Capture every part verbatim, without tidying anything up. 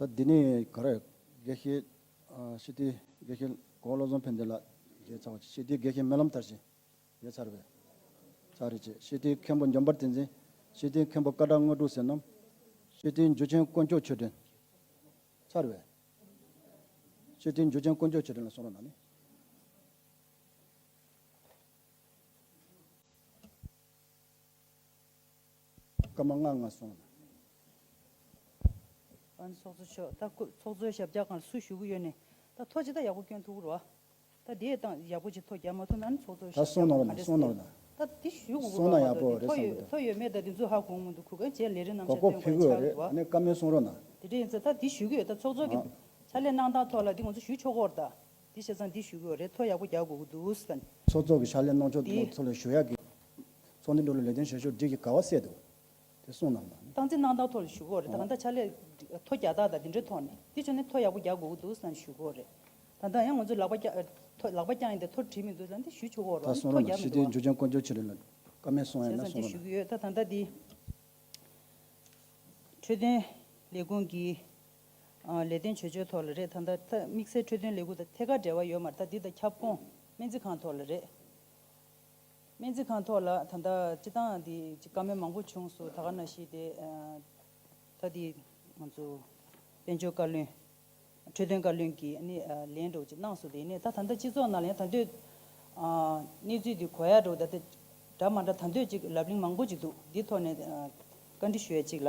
ད་འདི་ནས་ག་རེ། དགེ་བཤེས། ཨ། སྤྱི་འཐུས་དགེ་བཤེས་གོ་བོ་བློ་བཟང་ཕན་བདེ་ལགས་ཡོད་ཚར་བ། སྤྱི་འཐུས་དགེ་བཤེས་སྨོན་ལམ་མཐར་ཕྱིན་ཡོད་ཚར་བས། ཚར་རེད་ཅེས། སྤྱི་འཐུས་མཁན་པོ་འཇམ་དཔལ་བསྟན་འཛིན། སྤྱི་འཐུས་མཁན་པོ་སྐད་གྲགས་དངོས་གྲུབ་བསོད་ནམས། སྤྱི་འཐུས་འཇུ་ཆེན་དཀོན་མཆོག་ཆོས་སྒྲོན། ཚར་བས། སྤྱི་འཐུས་འཇུ་ཆེན་དཀོན་མཆོག་ཆོས་སྒྲོན་ལ་གསུང་རོགས་གནང་ནི། སྐར་མ་ལྔ་ལྔ་སོང་། ཨ་ནི་ཚོགས་གཙོ་མཆོག་ད་ཁོ་ཚོགས་གཙོའི་ཞབས་བཀྱག་སྒང་ལ་སུ་ཞུ་གི་ཡོད་ནས། ད་ཐོ་ཅིག་ད་ཡག་པོ་སྐྱོན་ཐུབ་ཀྱི་རེད་བ། ད་དེ་དང་ཡག་པོ་ཅིག་ཐོ་རྒྱག་མ་ཐུབ་ན་ནི་ཚོགས་གཙོའི་ད་ཞབས་གསུང་གནང་རོགས་གནང་། ག་འདྲས་གསུང་གནང་རོགས་གནང་། ད་དེ་ཞུ་དགོས་གསུང་གནང་ཡག་པོ་རེད་བསམ་གི་འདུག་ཐོ་ཡོད་མེད་ད་དེ་ཚོ་ཧ་གོ་མི་འདུག་ཁུ་ག་རྗེས་ལས་རིམ་རྣམ་གཞག་གོ་སྟོན་ཕི་དགོས་གི་ཆགས་རེད། འདུག་བ། ཨ་ནི་བཀའ་མོལ་གསུང་རོགས་གནང་། དེ་འདྲས་ཡིན་ཙང་ད་དེ་ཞུ་གི་ཡོད། ད་ཚོགས་གཙོ་གི་ཨ་ཕྱག་ལས་གནང་སྟངས་ཐོག་ལ་དེ་ང་ཚོ་ཞུ་ཆོག་གི་རེད་ད། དེ་བྱས་ཙང་འདི་ཞུ་གི་ཡོད་རེད། ཐོ་ཡག་པོ་རྒྱག་དགོས་ཀྱི་འདུག་ཟེར་ནས། ཚོགས་གཙོ་གི་ཕྱག་ལས་གནང་ཕྱོགས་འདི། ཐོག་ལ་ཞུ་ཡག་གི། ཚོགས་འདུ་འགྲོ་ལ་ལས་དོན་བྱེད་ཕྱོགས་སྒྲིག་གི་ག་བ་གསལ་འདུག་དེ་གསུངས་གནང་དང་། སྟངས་འཛིན་གནང་སྟངས་ཐོག་ལ་ཞུ་གི་ཡོད་རེད། ད་ག་འདྲ་ཕྱག་ལས་ཐོ་རྒྱག་སྟངས་དང་དེ་འདྲའི་ཐོག་ནས་དེ་བྱས་ནས་ཐོ་ཡག་པོ་རྒྱག་དགོས་ཀྱི་འདུག་ཟེར་ནས་ཞུ་གི་ཡོད་རེད། ད་ལྟ་ཡང་ང་ཚོ་ལག་པ་བཀྱག་ཐོ་ལག་པ་བཀྱག་ཡིན་དེ་ཐོ་བྲིས་མི་འདུག་ཟེར་ནས་དེ་ཞུ་ཆོག་གི་ཡོད་རེད། ད་ཨ་ནི་གསུང་ཐོ་རོགས་རྒྱག་གནང་། མི་ཞི་འདུག་བདེ་འབྱུང་དཀོན་མཆོག་ཆེ་ལོས་ལ་བཀའ་མོལ་གསུང་ཡ་ན་བྱས་ཙང་གསུང་དེ་རོགས་ཞུ་གནང་། གི་ཡོད། ད་ད་འདི། འཕྲོད་བསྟེན་ལས་ཁུངས་ཀྱི་ཨ་ལས་དོན་བྱེད་ཕྱོགས་ཐོག་ལ་རེད། ད་ལྟ་ད་དམིགས་བསལ་འཕྲོད་བསྟེན་ལས་ཁུངས་དང་ཐད་ཀར་འབྲེལ་བ་ཡོད་མ་རེད། ད་འདི་དང་ཁྱབ་ཁོངས་སྨན་རྩིས་ཁང་ཐོག་ལ་རེད། སྨན་རྩིས་ཁང་ཐོག་ལ་ད་ལྟ་སྤྱི་བཏང་འདི་ཅིག་བཀའ་མོལ་མང་པོ་བྱུང་སོང་། ད་ག་ནང་བཞིན་དེ་ཨ་ད་འདི་ང་ཚོ་དཔལ་འབྱོར་བཀའ་བློན། འཕྲོད་བསྟེན་བཀའ་བློན་གྱིས་ནི་ཨ་ལན་འདྲ་བོ་ཅིག་གནང་སོང་། དེ་ནས་ད་ད་ལྟ་སྤྱི་ཚོགས་ནང་ལ་ཡང་ད་འདོད་ཨ་གནས་ཚུལ་འདི་གོ་ཡ་འདྲ་བོ་ད་ལྟ་འདྲ་མ་འདྲ་ད་འདོད་ཅིག་ལབ་གླེང་མང་པོ་ཅིག་འདུག་འདི་ཐོག་ནས་ཨ་བཀའ་འདྲི་ཞུ་ཡ་ཅིག་ལ།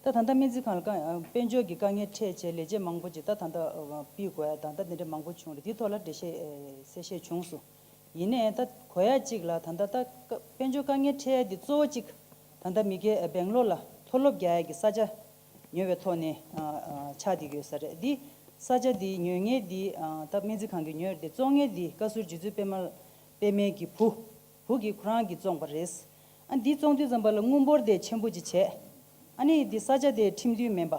ད་ད་ལྟ་སྨན་རྩིས་ཁང་ལ་དཀའ་ཨ་དཔལ་འབྱོར་གྱི་དཀའ་ངལ་འཕྲད་བྱས་ལས་བྱེད་མང་པོ་ཅིག་ད་ད་ལྟ་ཨ་ཕུད་དགོས་ཡ་ད་ལྟ་འདི་འདྲ་མང་པོ་བྱུང་རེད། འདི་ཐོག་ལ་འགྲེལ་བཤད་ཨ་གསལ་བཤད་བྱུང་སོང་། ཡིན་ནའི་ད་གོ་ཡ་གཅིག་ལ་ད་ལྟ་ད་དཀའ་དཔལ་འབྱོར་དཀའ་ངལ་འཕྲད་ཡ་དེ་གཙོ་བོ་གཅིག་ད་ལྟ་མི་སྒེར་སྦེང་ལོར་ལ་མཐོ་སློབ་རྒྱག་ཡ་གི་ས་ཆ་ཉོ་བའི་ཐོག་ནས་ཨ་ཨ་ཆགས་བསྡད་ཡོད་ས་རེད། འདི་ས་ཆ་འདི་ཉོ་མཁན་འདི་ཨ་ད་སྨན་རྩིས་ཁང་གིས་ཉོས་རེད། དེ་བཙོང་མཁན་འདི་བཀའ་ཟུར་རྗེ་བཙུན་པད་མ་པད་མའི་གི་བུ་བུ་གིས་ཁོ་རང་གིས་བཙོངས་པ་རེད། ཨ་འདི་བཙོང་དུས་ཙམ་པ་ལ་དངུལ་འབོར་དེ་ཆེན་པོ་ཅིག་བྱས། ཨ་ནི་འདི་ས་ཆ་དེ་ཁྲིམས་མཐུན་མིན་པ།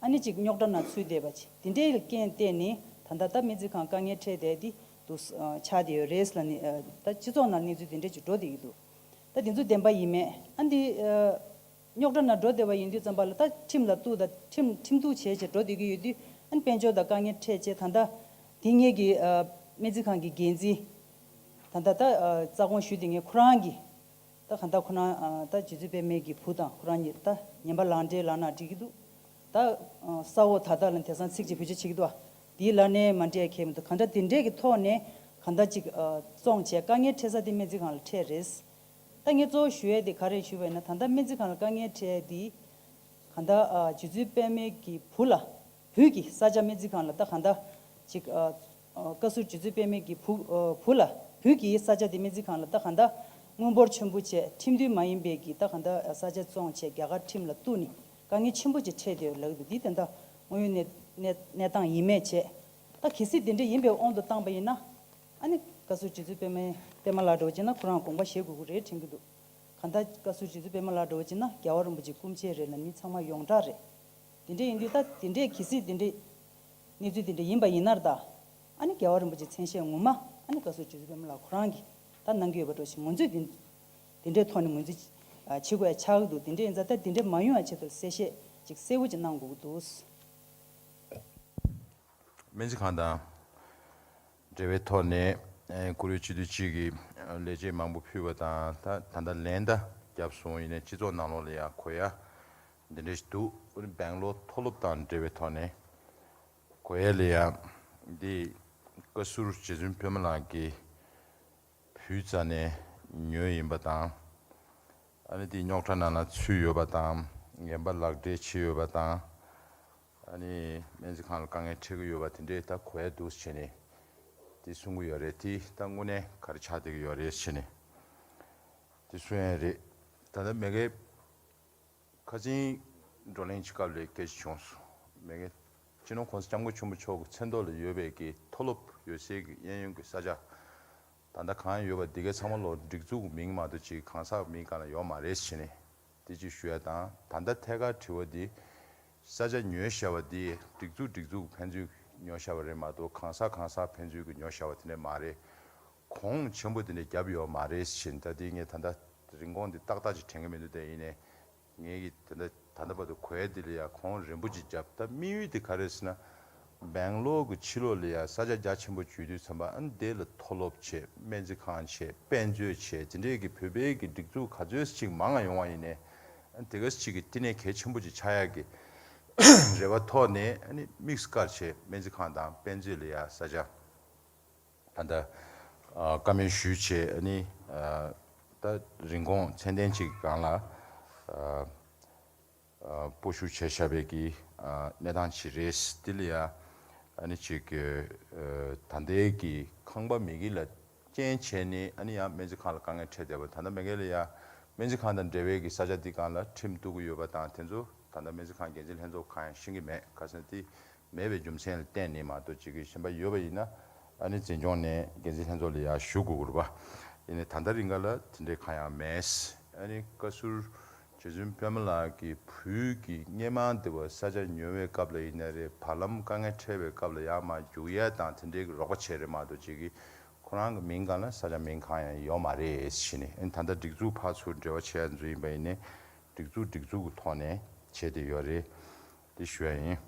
ཨ་ནི་ཅིག་རྙོག་དྲ་ནང་ཚུད་བསྡད་པ་ཅིག་དེ་འདྲའི་རྐྱེན་བརྟེན་ནས་ད་ལྟ་ད་སྨན་རྩིས་ཁང་དཀའ་ངལ་འཕྲད་བསྡད་དེ་འདུག་ཨ་ཆགས་བསྡད་ཡོད་རེད་ལབ་ནས་ཨ་ད་སྤྱི་ཚོགས་ནང་གནས་ཚུལ་དེ་འདྲ་ཅིག་འགྲོ་བསྡད་ཀྱི་འདུག་ད་དེ་ཚོ་བདེན་པ་ཡིན་མེད་ཨ་འདི་ཨ་རྙོག་དྲ་ནང་འགྲོ་བསྡད་པ་ཡིན་དུས་ཙམ་པ་ལ་ད་ཁྲིམས་ལ་གཏུག་ད་ཁྲིམས་ཁྲིམས་གཏུག་བྱས་བྱས་འགྲོ་བསྡད་ཀྱི་ཡོད་དུས་ཨ་ནི་དཔལ་འབྱོར་དང་དཀའ་ངལ་འཕྲད་བྱས་ད་ལྟ་དེ་སྔའི་གི་ཨ་སྨན་རྩིས་ཁང་གི་འགན་འཛིན་ད་ལྟ་ད་ཨ་རྩ་དགོངས་ཞུས་བསྡད་མཁན་ཁོ་རང་གིས། ད་གང་ལྟར་ཁོ་རང་ཨ་ད་རྗེ་བཙུན་པད་མའི་གི་བུ་དང་ཁོ་རང་གཉིས་ད་ངན་པ་ལག་འབྲེལ་ལབ་ན་འགྲིག་གི་འདུག་ད་ཨ་ས་འོག་ད་ལྟ་ལ་དེང་སང་ཚིག་གཅིག་བེད་སྤྱོད་བྱེད་ཀྱི་འདུག་བ། དེའི་ལ་ནས་མ་འདྲེས་ཁེལ་མི་འདུག་གང་ལྟར་དེ་འདྲས་ཀྱི་ཐོག་ནས་གང་ལྟར་ཅིག་ཨ་བཙོང་བྱས་དཀའ་ངལ་འཕྲད་ས་དེ་སྨན་རྩིས་ཁང་ལ་འཕྲད་རེད། ད་ངས་གཙོ་བོ་ཞུ་ཡས་དེ་ག་རེ་ཞུས་པ་ཡིན་ན་ད་ལྟ་སྨན་རྩིས་ཁང་ལ་དཀའ་ངལ་འཕྲད་ཡས་དེ། གང་ལྟར་ཨ་རྗེ་བཙུན་པད་མའི་གི་བུ་ལ་བུ་གི་ས་ཆ་སྨན་རྩིས་ཁང་ལ་ད་གང་ལྟར་ཅིག་ཨ་ཨ་བཀའ་ཟུར་རྗེ་བཙུན་པད་མའི་གི་བུ་ཨ་བུ་ལ་བུ་གི་ས་ཆ་དེ་སྨན་རྩིས་ཁང་ལ་ད་གང་ལྟར་དངུལ་འབོར་ཆེན་པོ་བྱས་ཁྲིམས་མཐུན་མ་ཡིན་པའི་གི་ད་གང་ལྟར་ས་ཆ་བཙོང་བྱས་རྒྱ་གར་ཁྲིམས་ལ་གཏུགས་ནས་དཀའ་ངལ་ཆེན་པོ་ཅིག་འཕྲད་བསྡད་ཡོད་ལབ་ཀྱི་འདུག་འདི་ད་ལྟ་དངོས་ཡོད་གནས་གནས་གནས་སྟངས་ཡིན་མེད་བྱས་ད་གལ་སྲིད་དེ་འདྲ་ཡིན་པའི་དབང་དུ་བཏང་པ་ཡིན་ན། ཨ་ནི་བཀའ་ཟུར་རྗེ་བཙུན་པད་མའི་པད་མ་ལགས་འདྲ་བོ་བྱས་ན་ཁོ་རང་དགོངས་པ་བཞེས་དགོས་ཀྱི་རེད་དྲན་གྱི་འདུག་གང་ལྟར་བཀའ་ཟུར་རྗེ་བཙུན་པད་མ་ལགས་འདྲ་བོ་བྱས་ན་རྒྱལ་བ་རིན་པོ་ཆེའི་སྐུ་མཆེད་རེད་ལབ་མི་ཚང་མ་ཡོངས་གྲགས་རེད། དེ་འདྲ་ཡིན་དུས་ད་དེ་འདྲའི་གལ་སྲིད་དེ་འདྲའི་གནས་ཚུལ་དེ་འདྲ་ཡིན་པ་ཡིན་ན་ད། ཨ་ནི་རྒྱལ་བ་རིན་པོ་ཆེའི་མཚན་ཤས་ངོ་མ་ཨ་ནི་བཀའ་ཟུར་རྗེ་བཙུན་པད་མ་ལགས་ཁོ་རང་གིས་ད་གནང་གི་ཡོད་པ་འདྲ་བོ་ཞིག་ངོས་འཛིན་དེ་དེ་འདྲའི་ཐོག་ནས་ངོས་འཛིན་བྱེད་དགོས་ཡ་ཆགས་ཀྱི་འདུག་དེ་འདྲ་ཡིན་ཙང་ད་དེ་འདྲ་མ་ཡོང་བ་ཆེད་དུ་གསལ་བཤད་ཅིག་གསལ་བོ་ཅིག་གནང་དགོས་ཀྱི་འདུག་སྨན་རྩིས་ཁང་དང་འབྲེལ་བའི་ཐོག་ནས་ཨེ་བཀུར་འོས་སྤྱི་འཐུས་གཅིག་གིས་ལས་བྱེད་མང་པོ་ཕུད་པ་དང་ད་ད་ལྟ་ལན་ད་བརྒྱབ་སོང་། ཡིན་ནའི་སྤྱི་ཚོགས་ནང་ལོགས་ལ་ཡང་གོ་ཡ་འདི་འདྲ་ཞིག་འདུག་སྦེང་ལོར་མཐོ་སློབ་དང་འབྲེལ་བའི་ཐོག་ནས་གོ་ཡ་ལ་ཡང་འདི་བཀའ་ཟུར་རྗེ་བཙུན་པད་མ་ལགས་ཀྱིས་བུའི་རྩ་ནས་ཉོས་ཡིན་པ་དང་། ཨ་ནི་དེ་རྙོག་དྲ་ནང་ལ་ཚུད་ཡོད་པ་དང་། ངན་པ་ལག་འབྲེལ་བྱས་ཡོད་པ་དང་། ཨ་ནི་སྨན་རྩིས་ཁང་ལ་དཀའ་ངལ་འཕྲད་ཀྱི་ཡོད་པ་དེ་འདྲས་ད་གོ་ཡ་འདུག་བྱས་ནས་དེ་གསུང་གི་ཡོད་རེད། དེ་ད་དངོས་གནས་ག་རེ་ཆགས་བསྡད་ཀྱི་ཡོད་རེད་བྱས་ནས་དེ་གསུང་ཡ་རེད། ད་ལྟ་མ་གིའི་ཁ་ཆེའི་བགྲོ་གླེང་གི་སྐབས་ལ་སྐད་ཆ་བྱུང་སོང་། མ་གི་སྤྱི་ནོར་༸གོང་ས་༸སྐྱབས་མགོན་ཆེན་པོ་མཆོག་གི་མཚན་ཐོག་ལ་ཡོད་པའི་གི་མཐོ་སློབ་ཡོད་སའི་གི་གཡས་གཡོན་གྱི་ས་ཆ་ད་ལྟ་གང་ཡོད་པ་འདི་གའི་ཚང་མ་ལོ་སྒྲིག་འཛུགས་མིང་མ་གཏོགས་ཅིག་གང་ཟག་མིང་སྒང་ལ་ཡོད་མ་རེད་ཟེར་ནས་དེ་ཅིག་ཞུ་ཡ་དང་། ད་ལྟ་ཐད་ཀར་དྲི་བ་འདི་ས་ཆ་ཉོས་བཞག་པ་འདི་སྒྲིག་འཛུགས་སྒྲིག་འཛུགས་ཕན་ཚུན་ཉོས་བཞག་པ་རེད་མ་གཏོགས་གང་ཟག་གང་ཟག་ཕན་ཚུན་གྱི་ཉོས་བཞག་པ་དེ་འདྲ་མ་རེད། གོང་ཆེན་པོ་དེ་འདྲ་བརྒྱབ་ཡོད་མ་རེད་ཟེར་ནས། ད་དེ་ངས་ད་ལྟ་རིན་གོང་འདི་ཏག་ཏག་ཅིག་དྲན་གྱི་མི་འདུག་དེ་ཡིན་ནའི། ངས་ཀྱི་དེ་འདྲ་ ད་ལྟ་བར་དུ་གོ་ཡ་དེ་ལ་ཡ་གོང་རིམ་པ་ཅིག་བརྒྱབ། ད་དམིགས་ཡུལ་དེ་ག་རེ་ཟེར་ན། སྦེང་ལོར་གྱི་ཕྱི་ལོགས་ལ་ཡ་ས་ཆ་རྒྱ་ཆེན་པོ་བརྒྱུད་དུས་ཙམ་པ། ཨ་ནི་དེ་ལ་མཐོ་སློབ་བྱས། སྨན་རྩིས་ཁང་བྱས། དཔེ་མཛོད་བྱས། དེ་འདྲས་ཀྱི་བོད་པའི་གི་སྒྲིག་འཛུགས་ག་ཚོད་ཅིག་མང་ང་ཡོང་བ་ཡིན་ནའི། ཨ་ནི་དེ་ག་ཅིག་གི་བསྟི་གནས་གལ་ཆེན་པོ་ཅིག་ཆགས་ཡ་གི་རེ་བ་ཐོག་ནས། ཨ་ནི་དམིགས་བཀར་བྱས་སྨན་རྩིས་ཁང་དང་དཔེ་མཛོད་ལ་ཡ་ས་ཆ། ད་ལྟ་ཨ་བཀའ་མོལ་ཞུས་བྱས། ཨ་ནི་ཨ་ད་རིན་གོང་ཚད་ལྡན་ཅིག་སྒང་ལ་ཨ་ཨ་སྤོ་བཤུད་བྱས་བཞག་པའི་གི་ཨ་གནས་སྟངས་ཅིག་རེད། དེ་ལ་ཡ་ཨ་ནི་ཅིག་གི་ཨ་ད་ལྟའི་གི་ཁང་པ་མེད་གི་ལ་རྐྱེན་བྱས་ནས། ཨ་ནི་ཡང་སྨན་རྩིས་ཁང་ལ་དཀའ་ངལ་འཕྲད་བསྡད་པ། ད་ལྟ་མ་གི་ལ་ཡ་སྨན་རྩིས་ཁང་དང་འབྲེལ་བའི་གི་ས་ཆ་འདི་སྒང་ལ་ཁྲིམས་གཏུག་གི་ཡོད་པ་དང་། དེ་ཚོ་ད་ལྟ་སྨན་རྩིས་ཁང་འགན་འཛིན་ལྷན་ཚོགས་གང་ཡང་ཤེས་ཀྱི་མེད། ག་ཟེར་ན་དེ་མེད་པའི་རྒྱུ་མཚན་ལ་བརྟེན་ནས་མ་གཏོགས། ཅིག་གི་གཞན་པ་ཡོད་པ་ཡིན་ན་ཨ་ནི་འཛིན་སྐྱོང་ནས་འགན་འཛིན་ལྷན་ཚོགས་ལ་ཡ་ཞུ་དགོས་ཀྱི་རེད་པ། ཡིན་ནའི་ད་ལྟ་རིང་ག་ལ་དེ་འདྲའི་གང་ཡང་མེད། ཨ་ནི་བཀའ་ཟུར་རྗེ་བཙུན་པད་མ་ལགས་ཀྱི་བུ་གི་སྔོན་མ་འདི་བ་ས་ཆ་ཉོ་བའི་སྐབས་ལ་ཡིན་ན་རེད། བར་ལམ་དཀའ་ངལ་འཕྲད་པའི་སྐབས་ལ་ཡར་མར་རྒྱུག་ཡ་དང་དེ་འདྲའི་གི་རོགས་པ་བྱས་རེད་མ་གཏོགས། ཅིག་གི་ཁོ་རང་གི་མིང་སྒང་ལ་ས་ཆ་མིང་གང་ཡང་ཡོད་མ་རེད་ཟེར་ནས། ཨ་ནི་ད་ལྟ་སྒྲིག་འཛུགས་ཕར་ཚུར་འབྲེལ་བ་བྱེད་ཡ་ཚོ་ཡིན་པ་ཡིན་ནའི། སྒྲིག་འཛུགས་སྒྲིག་འཛུགས་ཀྱི་ཐོག་ནས་བྱས་ཏེ་ཡོད་རེད། དེ་ཞུ་ཡ་ཡིན།